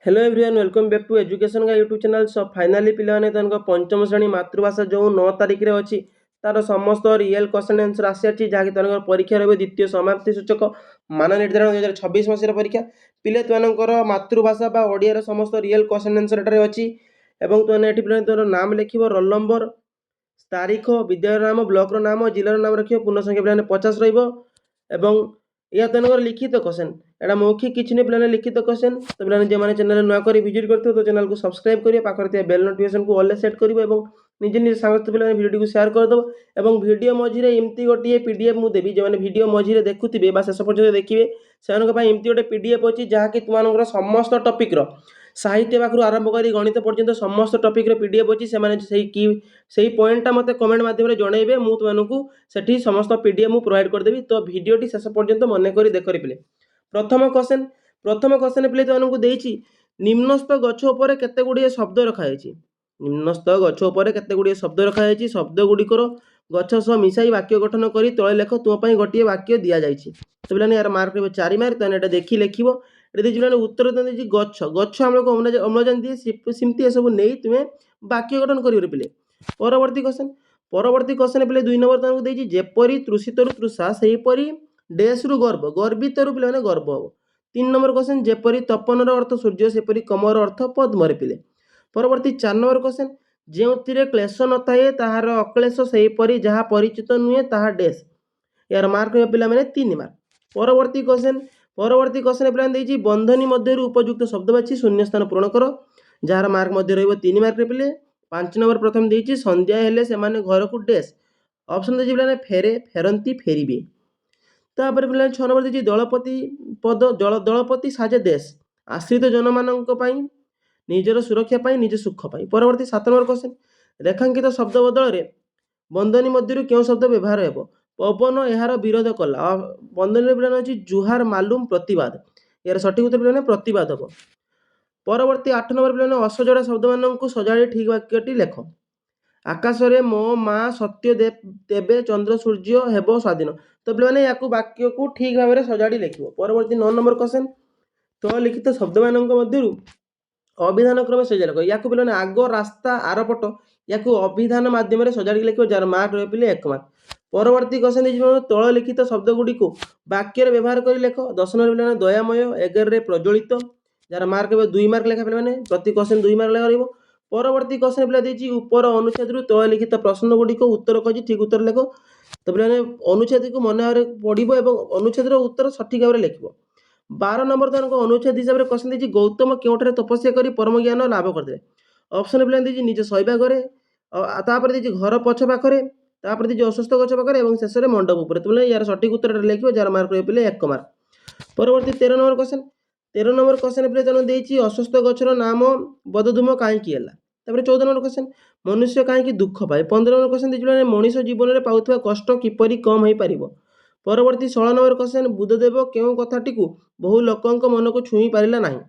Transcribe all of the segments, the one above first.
Hello everyone, welcome back to Education Guide YouTube channel. So finally ପିଲାମାନେ, ତାଙ୍କ ପଞ୍ଚମ ଶ୍ରେଣୀ ମାତୃଭାଷା ଯେଉଁ 9 ତାରିଖରେ ଅଛି, ତାର ସମସ୍ତ ରିଏଲ୍ କ୍ୱେଶ୍ଚନ୍ ଆନ୍ସର୍ ଆସିସାରିଛି, ଯାହାକି ତାଙ୍କର ପରୀକ୍ଷା ରହିବ ଦ୍ୱିତୀୟ ସମାପ୍ତି ସୂଚକ ମାନ ନିର୍ଦ୍ଧାରଣ 2026 ମସିହାର ପରୀକ୍ଷା। ପିଲେ, ତୁମମାନଙ୍କର ମାତୃଭାଷା ବା ଓଡ଼ିଆର ସମସ୍ତ ରିଏଲ୍ କ୍ୱେଶ୍ଚନ୍ ଆନ୍ସର୍ ଏଠାରେ ଅଛି ଏବଂ ତୁମେ ଏଠି ପିଲାମାନେ ତୋର ନାମ ଲେଖିବ, ରୋଲ୍ ନମ୍ବର, ତାରିଖ, ବିଦ୍ୟାଳୟର ନାମ, ବ୍ଲକର ନାମ, ଜିଲ୍ଲାର ନାମ ରଖିବ। ପୂର୍ଣ୍ଣ ସଂଖ୍ୟା ପିଲାମାନେ 50 ରହିବ ଏବଂ ଏହା ତେଣୁକରି ଲିଖିତ କ୍ୱେଶ୍ଚନ୍। ଏଇଟା ମୌଖିକ କିଛି ନୁହେଁ ପିଲାମାନେ, ଲିଖିତ କ୍ୱେଶ୍ଚନ୍। ତ ପିଲାମାନେ, ଯେଉଁମାନେ ଚ୍ୟାନେଲରେ ନୂଆ କରି ଭିଜିଟ୍ କରିଥିବ, ତ ଚ୍ୟାନେଲକୁ ସବସ୍କ୍ରାଇବ୍ କରିବ, ପାଖରେ ଥିବା ବେଲ୍ ନୋଟିଫିକେସନକୁ ଅଲ୍ ସେଟ୍ କରିବ ଏବଂ ନିଜ ନିଜ ସାଙ୍ଗସାଥି ପିଲାମାନେ ଭିଡ଼ିଓଟିକୁ ସେୟାର କରିଦେବ। ଏବଂ ଭିଡ଼ିଓ ମଝିରେ ଏମିତି ଗୋଟିଏ ପିଡିଏଫ୍ ମୁଁ ଦେବି, ଯେଉଁମାନେ ଭିଡ଼ିଓ ମଝିରେ ଦେଖୁଥିବେ ବା ଶେଷ ପର୍ଯ୍ୟନ୍ତ ଦେଖିବେ, ସେମାନଙ୍କ ପାଇଁ ଏମିତି ଗୋଟେ ପିଡିଏଫ୍ ଅଛି, ଯାହାକି ତୁମମାନଙ୍କର ସମସ୍ତ ଟପିକ୍ର, ସାହିତ୍ୟ ପାଖରୁ ଆରମ୍ଭ କରି ଗଣିତ ପର୍ଯ୍ୟନ୍ତ ସମସ୍ତ ଟପିକ୍ର ପିଡିଏଫ୍ ଅଛି। ସେମାନେ ସେଇ କି ସେଇ ପଏଣ୍ଟଟା ମୋତେ କମେଣ୍ଟ ମାଧ୍ୟମରେ ଜଣାଇବେ, ମୁଁ ତୁମମାନଙ୍କୁ ସେଠି ସମସ୍ତ ପିଡିଏଫ୍ ମୁଁ ପ୍ରୋଭାଇଡ଼ କରିଦେବି। ତ ଭିଡ଼ିଓଟି ଶେଷ ପର୍ଯ୍ୟନ୍ତ ମନେ କରି ଦେଖରେ ପିଲେ। ପ୍ରଥମ କ୍ୱେଶ୍ଚନ୍, ପ୍ରଥମ କ୍ୱେଶ୍ଚନ୍ ପିଲେ ତୁମମାନଙ୍କୁ ଦେଇଛି, ନିମ୍ନସ୍ଥ ଗଛ ଉପରେ କେତେ ଗୁଡ଼ିଏ ଶବ୍ଦ ରଖାଯାଇଛି। ନିମ୍ନସ୍ଥ ଗଛ ଉପରେ କେତେ ଗୁଡ଼ିଏ ଶବ୍ଦ ରଖାଯାଇଛି। ଶବ୍ଦ ଗୁଡ଼ିକର ଗଛ ସହ ମିଶାଇ ବାକ୍ୟ ଗଠନ କରି ତଳେ ଲେଖ। ତୁମ ପାଇଁ ଗୋଟିଏ ବାକ୍ୟ ଦିଆଯାଇଛି। ତ ପିଲାମାନେ, ଏହାର ମାର୍କ ରହିବ 4 ମାର୍କ। ତାହେଲେ ଏଇଟା ଦେଖି ଲେଖିବ। ଏଠି ଦେଇଛି ପିଲାମାନେ, ଉତ୍ତର ଦେଇଛି ଗଛ। ଗଛ ଆମକୁ ଅମ୍ଳଜାନ ଦିଏ, ସେମିତି ଏସବୁ ନେଇ ତୁମେ ବାକ୍ୟ ଗଠନ କରିବ ପିଲେ। ପରବର୍ତ୍ତୀ କ୍ୱେଶ୍ଚନ୍, ପରବର୍ତ୍ତୀ କ୍ୱେଶ୍ଚନ୍ ପିଲେ, 2 ନମ୍ବର ତାଙ୍କୁ ଦେଇଛି, ଯେପରି ତୃଷିତରୁ ତୃଷା, ସେହିପରି ଡେସ୍ରୁ ଗର୍ବ। ଗର୍ବିତରୁ ପିଲାମାନେ ଗର୍ବ ହେବ। 3 ନମ୍ବର କ୍ୱେଶ୍ଚନ୍, ଯେପରି ତପନର ଅର୍ଥ ସୂର୍ଯ୍ୟ, ସେପରି କମର ଅର୍ଥ ପଦ୍ମରେ ପିଲେ। ପରବର୍ତ୍ତୀ 4 ନମ୍ବର କ୍ୱେଶ୍ଚନ୍, ଯେଉଁଥିରେ କ୍ଲେଶ ନଥାଏ ତାହାର ଅକ୍ଲେଶ, ସେହିପରି ଯାହା ପରିଚିତ ନୁହେଁ ତାହା ଡେସ୍। ଏହାର ମାର୍କ ହେବ ପିଲାମାନେ 3 ମାର୍କ। ପରବର୍ତ୍ତୀ କ୍ୱେଶ୍ଚନ୍, ପରବର୍ତ୍ତୀ କ୍ୱେଶ୍ଚନ୍ ପିଲାମାନେ ଦେଇଛି, ବନ୍ଧନୀ ମଧ୍ୟରୁ ଉପଯୁକ୍ତ ଶବ୍ଦ ବାଛି ଶୂନ୍ୟ ସ୍ଥାନ ପୂରଣ କର, ଯାହାର ମାର୍କ ମଧ୍ୟ ରହିବ 3 ମାର୍କରେ ପିଲେ। 5 ନମ୍ବର ପ୍ରଥମ ଦେଇଛି, ସନ୍ଧ୍ୟା ହେଲେ ସେମାନେ ଘରକୁ ଡେସ୍। ଅପସନ୍ ଦେଇଛି ପିଲାମାନେ, ଫେରେ, ଫେରନ୍ତି, ଫେରିବେ। ତାପରେ ପିଲାମାନେ 6 ନମ୍ବର ଦେଇଛି, ଦଳପତି ପଦ ଜଳ ଦଳପତି ସାଜେ ଦେଶ, ଆଶ୍ରିତ ଜନମାନଙ୍କ ପାଇଁ, ନିଜର ସୁରକ୍ଷା ପାଇଁ, ନିଜ ସୁଖ ପାଇଁ। ପରବର୍ତ୍ତୀ 7 ନମ୍ବର କ୍ୱେଶ୍ଚନ୍, ରେଖାଙ୍କିତ ଶବ୍ଦ ବଦଳରେ ବନ୍ଧନୀ ମଧ୍ୟରୁ କେଉଁ ଶବ୍ଦ ବ୍ୟବହାର ହେବ? ପବନ ଏହାର ବିରୋଧ କଲା। ବନ୍ଧନୀରେ ପିଲାମାନେ ଅଛି ଜୁହାର, ମାଲୁମ, ପ୍ରତିବାଦ। ଏହାର ସଠିକ ଉତ୍ତର ପିଲାମାନେ ପ୍ରତିବାଦ ହେବ। ପରବର୍ତ୍ତୀ 8 ନମ୍ବର ପିଲାମାନେ, ଅସଜଡ଼ା ଶବ୍ଦମାନଙ୍କୁ ସଜାଡ଼ି ଠିକ୍ ବାକ୍ୟଟି ଲେଖ। ଆକାଶରେ ମୋ ମା ସତ୍ୟ ତେବେ ଚନ୍ଦ୍ର ସୂର୍ଯ୍ୟ ହେବ ସ୍ୱାଧୀନ। ତ ପିଲାମାନେ, ୟାକୁ ବାକ୍ୟକୁ ଠିକ୍ ଭାବରେ ସଜାଡ଼ି ଲେଖିବ। ପରବର୍ତ୍ତୀ 9 ନମ୍ବର କ୍ୱେଶ୍ଚନ୍, ତ ଲିଖିତ ଶବ୍ଦମାନଙ୍କ ମଧ୍ୟରୁ ଅଭିଧାନ କ୍ରମେ ସଜାଡ଼ି ଲେଖ। ୟାକୁ ପିଲାମାନେ ଆଗ ରାସ୍ତା ଆରପଟ, ୟାକୁ ଅଭିଧାନ ମାଧ୍ୟମରେ ସଜାଡ଼ିକି ଲେଖିବ, ଯାହାର ମାର୍କ ରହିବ ପିଲେ 1 ମାର୍କ। ପରବର୍ତ୍ତୀ କ୍ୱେଶ୍ଚନ୍ ଦେଇଛି, ତଳ ଲିଖିତ ଶବ୍ଦ ଗୁଡ଼ିକୁ ବାକ୍ୟରେ ବ୍ୟବହାର କରି ଲେଖ। 10 ନମ୍ବର ପିଲାମାନେ ଦୟାମୟ, 11ରେ ପ୍ରଜ୍ୱଳିତ, ଯାହାର ମାର୍କ ହେବ 2 ମାର୍କ ଲେଖା। ପିଲାମାନେ, ପ୍ରତି କ୍ୱେଶ୍ଚନ୍ 2 ମାର୍କ ଲେଖା ରହିବ। ପରବର୍ତ୍ତୀ କ୍ୱେଶ୍ଚନ୍ ପିଲା ଦେଇଛି, ଉପର ଅନୁଚ୍ଛେଦରୁ ତଳେ ଲିଖିତ ପ୍ରଶ୍ନ ଗୁଡ଼ିକ ଉତ୍ତର ଖୋଜି ଠିକ୍ ଉତ୍ତର ଲେଖ। ତ ପିଲାମାନେ, ଅନୁଚ୍ଛେଦକୁ ମନେ ଭାବରେ ପଢ଼ିବ ଏବଂ ଅନୁଚ୍ଛେଦର ଉତ୍ତର ସଠିକ୍ ଭାବରେ ଲେଖିବ। 12 ନମ୍ବର ତାଙ୍କ ଅନୁଚ୍ଛେଦ ହିସାବରେ କ୍ୱେଶ୍ଚନ୍ ଦେଇଛି, ଗୌତମ କେଉଁଠାରେ ତପସ୍ୟା କରି ପରମ ଜ୍ଞାନ ଲାଭ କରିଥିଲେ? ଅପସନ୍ ପିଲାମାନେ ଦେଇଛି, ନିଜ ଶୋଇବା ଘରେ, ତାପରେ ଦେଇଛି ଘର ପଛ ପାଖରେ, ତାପରେ ଦେଇଛି ଅଶ୍ୱତ୍ଥ ଗଛ ପାଖରେ ଏବଂ ଶେଷରେ ମଣ୍ଡପ ଉପରେ। ତୁମେ ୟାର ସଠିକ୍ ଉତ୍ତରଟା ଲେଖିବ, ଯାହାର ମାର୍କ ରହିବ ପିଲେ 1 ମାର୍କ। ପରବର୍ତ୍ତୀ 13 ନମ୍ବର କ୍ୱେଶ୍ଚନ୍, 13 ନମ୍ବର କ୍ୱେଶ୍ଚନ୍ ପିଲେ ତେଣୁ ଦେଇଛି, ଅଶ୍ୱତ୍ଥ ଗଛର ନାମ ବଦଦ୍ରୁମ କାହିଁକି ହେଲା? ତାପରେ 14 ନମ୍ବର କ୍ୱେଶ୍ଚନ୍, ମନୁଷ୍ୟ କାହିଁକି ଦୁଃଖ ପାଏ? 15 ନମ୍ବର କ୍ୱେଶ୍ଚନ୍ ଦେଇଛି ପିଲାମାନେ, ମଣିଷ ଜୀବନରେ ପାଉଥିବା କଷ୍ଟ କିପରି କମ୍ ହୋଇପାରିବ? ପରବର୍ତ୍ତୀ 16 ନମ୍ବର କ୍ୱେଶ୍ଚନ୍, ବୁଦ୍ଧଦେବ କେଉଁ କଥାଟିକୁ ବହୁ ଲୋକଙ୍କ ମନକୁ ଛୁଇଁ ପାରିଲା ନାହିଁ?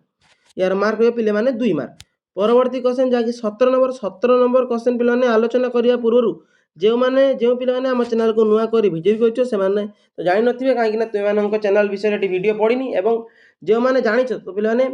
ଏହାର ମାର୍କ ରହିବ ପିଲାମାନେ 2 ମାର୍କ। ପରବର୍ତ୍ତୀ କ୍ୱେଶ୍ଚନ୍, ଯାହାକି 17 ନମ୍ବର, 17 ନମ୍ବର କ୍ୱେଶ୍ଚନ୍ ପିଲାମାନେ, ଆଲୋଚନା କରିବା ପୂର୍ବରୁ ଯେଉଁମାନେ ଯେଉଁ ପିଲାମାନେ ଆମ ଚ୍ୟାନେଲକୁ ନୂଆ କରି ଭିଜିଟ୍ କରିଛ, ସେମାନେ ତ ଜାଣିନଥିବେ, କାହିଁକିନା ତୁମମାନଙ୍କ ଚ୍ୟାନେଲ ବିଷୟରେ ଏଠି ଭିଡ଼ିଓ ପଡ଼ିନି। ଏବଂ ଯେଉଁମାନେ ଜାଣିଛ, ତ ପିଲାମାନେ,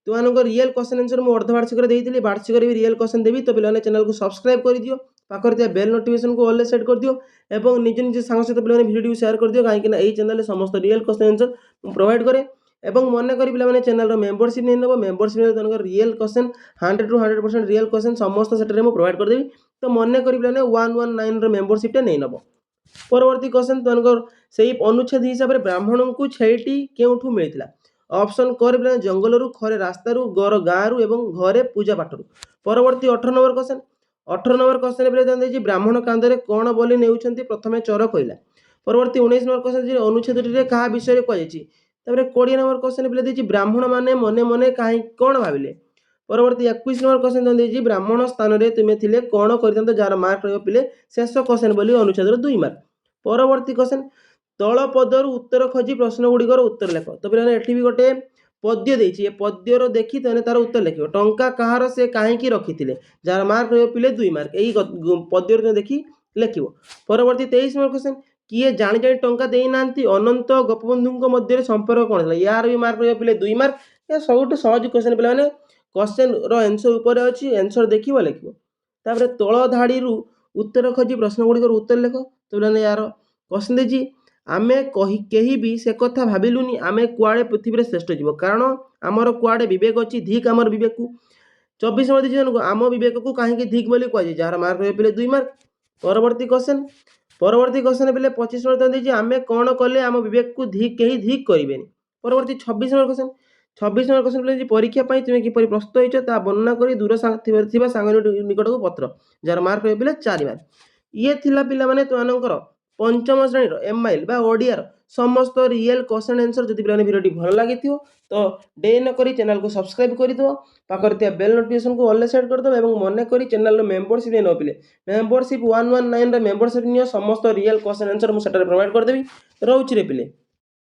ତୁମମାନଙ୍କ ରିଏଲ୍ କ୍ୱେଶ୍ଚନ୍ ଆନ୍ସର୍ ମୁଁ ଅର୍ଦ୍ଧବାର୍ଷିକରେ ଦେଇଥିଲି, ବାର୍ଷିକରେ ବି ରିଏଲ୍ କ୍ୱେଶ୍ଚନ୍ ଦେବି। ତ ପିଲାମାନେ, ଚ୍ୟାନେଲକୁ ସବସ୍କ୍ରାଇବ୍ କରିଦିଅ, ପାଖରେ ଥିବା ବେଲ୍ ନୋଟିଫିକେସନକୁ ଅଲ୍ ସେଟ୍ କରିଦିଅ ଏବଂ ନିଜ ନିଜ ସାଙ୍ଗ ସହିତ ପିଲାମାନେ ଭିଡ଼ିଓଟିକୁ ସେୟାର କରିଦିଅ, କାହିଁକିନା ଏଇ ଚ୍ୟାନେଲରେ ସମସ୍ତ ରିଏଲ୍ କ୍ୱେଶ୍ଚନ୍ ଆନ୍ସର୍ ମୁଁ ପ୍ରୋଭାଇଡ଼ କରେ। ଏବଂ ମନେ କରି ପିଲାମାନେ, ଚ୍ୟାନେଲର ମେମ୍ବରସିପ୍ ନେଇ ନେବ। ମେମ୍ବରସିପ୍ ନେଲେ ତୁମଙ୍କର ରିଏଲ୍ କ୍ୱେଶ୍ଚନ୍, 100ରୁ 100% ରିଏଲ୍ କ୍ୱେଶ୍ଚନ୍ ସମସ୍ତ ସେଠାରେ ମୁଁ ପ୍ରୋଭାଇଡ଼ କରିଦେବି। ତ ମନେ କରି ପିଲାମାନେ, 119ର ମେମ୍ବରସିପ୍ଟା ନେଇ ନେବ। ପରବର୍ତ୍ତୀ କ୍ୱେଶ୍ଚନ୍, ତୁମଙ୍କର ସେଇ ଅନୁଚ୍ଛେଦ ହିସାବରେ, ବ୍ରାହ୍ମଣଙ୍କୁ ଛେଳିଟି କେଉଁଠୁ ମିଳିଥିଲା? ଅପସନ୍ କରେ ପିଲାମାନେ ଜଙ୍ଗଲରୁ, ଖରେ ରାସ୍ତାରୁ, ଗର ଗାଁରୁ ଏବଂ ଘରେ ପୂଜା ପାଠରୁ। ପରବର୍ତ୍ତୀ 18 ନମ୍ବର କ୍ୱେଶ୍ଚନ୍, 18 ନମ୍ବର କ୍ୱେଶ୍ଚନ୍ ପିଲା ଦେଇଛି, ବ୍ରାହ୍ମଣ କାନ୍ଧରେ କ'ଣ ବୋଲି ନେଉଛନ୍ତି, ପ୍ରଥମେ ଚୋର କହିଲା। ପରବର୍ତ୍ତୀ 19 ନମ୍ବର କ୍ୱେଶ୍ଚନ୍, ଅନୁଚ୍ଛେଦଟିରେ କାହା ବିଷୟରେ କୁହାଯାଇଛି? ତାପରେ 20 ନମ୍ବର କ୍ୱେଶ୍ଚନ୍ ପିଲା ଦେଇଛି, ବ୍ରାହ୍ମଣମାନେ ମନେ ମନେ କାହିଁ କ'ଣ ଭାବିଲେ? ପରବର୍ତ୍ତୀ 21 ନମ୍ବର କ୍ୱେଶ୍ଚନ୍ ଦେଇଛି, ବ୍ରାହ୍ମଣ ସ୍ଥାନରେ ତୁମେ ଥିଲେ କ'ଣ କରିଥାନ୍ତ? ଯାହାର ମାର୍କ ରହିବ ପିଲେ ଶେଷ କ୍ୱେଶ୍ଚନ୍ ବୋଲି ଅନୁଚ୍ଛେଦର 2 ମାର୍କ। ପରବର୍ତ୍ତୀ କ୍ୱେଶ୍ଚନ୍, ତଳ ପଦରୁ ଉତ୍ତର ଖୋଜି ପ୍ରଶ୍ନ ଗୁଡ଼ିକର ଉତ୍ତର ଲେଖ। ତ ପିଲାମାନେ, ଏଠି ବି ଗୋଟେ ପଦ୍ୟ ଦେଇଛି। ଏ ପଦ୍ୟର ଦେଖି ତମେ ତାର ଉତ୍ତର ଲେଖିବ। ଟଙ୍କା କାହାର, ସେ କାହିଁକି ରଖିଥିଲେ? ଯାହାର ମାର୍କ ରହିବ ପିଲେ 2 ମାର୍କ। ଏଇ ପଦ୍ୟରୁ ତମେ ଦେଖି ଲେଖିବ। ପରବର୍ତ୍ତୀ 23 ନମ୍ବର କ୍ୱେଶ୍ଚନ୍, କିଏ ଜାଣି ଜାଣି ଟଙ୍କା ଦେଇନାହାନ୍ତି? ଅନନ୍ତ ଗୋପବନ୍ଧୁଙ୍କ ମଧ୍ୟରେ ସମ୍ପର୍କ କ'ଣ ଥିଲା? ୟାର ବି ମାର୍କ ରହିବ ପିଲେ 2 ମାର୍କ। ଏହା ସବୁଠୁ ସହଜ କ୍ୱେଶ୍ଚନ୍ ପିଲାମାନେ। କ୍ୱେଶ୍ଚନ୍ର ଆନ୍ସର୍ ଉପରେ ଅଛି, ଆନ୍ସର୍ ଦେଖିବ, ଲେଖିବ। ତାପରେ ତଳ ଧାଡ଼ିରୁ ଉତ୍ତର ଖୋଜି ପ୍ରଶ୍ନ ଗୁଡ଼ିକର ଉତ୍ତର ଲେଖ। ତ ପିଲାମାନେ, ଏହାର କ୍ୱେଶ୍ଚନ୍ ଦେଇଛି, ଆମେ କହି କେହି ବି ସେ କଥା ଭାବିଲୁନି। ଆମେ କୁଆଡ଼େ ପୃଥିବୀରେ ଶ୍ରେଷ୍ଠ ଜୀବ, କାରଣ ଆମର କୁଆଡ଼େ ବିବେକ ଅଛି। ଧିକ୍ ଆମର ବିବେକକୁ। 24 ନମ୍ବର ଦେଇଛି, ଆମ ବିବେକକୁ କାହିଁକି ଧିକ୍ ବୋଲି କୁହାଯାଏ? ଯାହାର ମାର୍କ ରହିବ ପିଲେ 2 ମାର୍କ। ପରବର୍ତ୍ତୀ କ୍ୱେଶ୍ଚନ୍, ପରବର୍ତ୍ତୀ କ୍ୱେଶ୍ଚନ୍ ପିଲେ, 25 ନମ୍ବର ଦେଇଛି, ଆମେ କ'ଣ କଲେ ଆମ ବିବେକକୁ ଧିକ୍ କେହି ଧିକ୍ କରିବେନି? ପରବର୍ତ୍ତୀ 26 ନମ୍ବର କ୍ୱେଶ୍ଚନ୍, 26 ନମ୍ବର କ୍ୱେଶ୍ଚନ୍ ପିଲେ, ପରୀକ୍ଷା ପାଇଁ ତୁମେ କିପରି ପ୍ରସ୍ତୁତ ହେଇଛ ତାହା ବର୍ଣ୍ଣନା କରି ଦୂର ଥିବା ସାଙ୍ଗ ନିକଟକୁ ପତ୍ର। ଯାହାର ମାର୍କ ରହିବ ପିଲେ 4 ମାର୍କ। ଇଏ ଥିଲା ପିଲାମାନେ ତୁମମାନଙ୍କର ପଞ୍ଚମ ଶ୍ରେଣୀର ଏମ୍ଆଇଏଲ୍ ବା ଓଡ଼ିଆର ସମସ୍ତ ରିଏଲ୍ କ୍ୱେଶ୍ଚନ୍ ଆନ୍ସର୍। ଯଦି ପିଲାମାନେ ଭିଡ଼ିଓଟି ଭଲ ଲାଗିଥିବ, ତ ଡେରି ନକରି ଚ୍ୟାନେଲକୁ ସବସ୍କ୍ରାଇବ୍ କରିଦେବ, ପାଖରେ ଥିବା ବେଲ୍ ନୋଟିଫିକେସନକୁ ଅଲ୍ ସେଟ୍ କରିଦେବ ଏବଂ ମନେ କରି ଚ୍ୟାନେଲର ମେମ୍ବରସିପ୍ ନେଇ ପିଲେ, ମେମ୍ବରସିପ୍ 119ର ମେମ୍ବରସିପ୍ ନିଅ। ସମସ୍ତ ରିଏଲ୍ କ୍ୱେଶ୍ଚନ୍ ଆନ୍ସର୍ ମୁଁ ସେଠାରେ ପ୍ରୋଭାଇଡ଼ କରିଦେବି। ରହୁଛି ରେ ପିଲେ।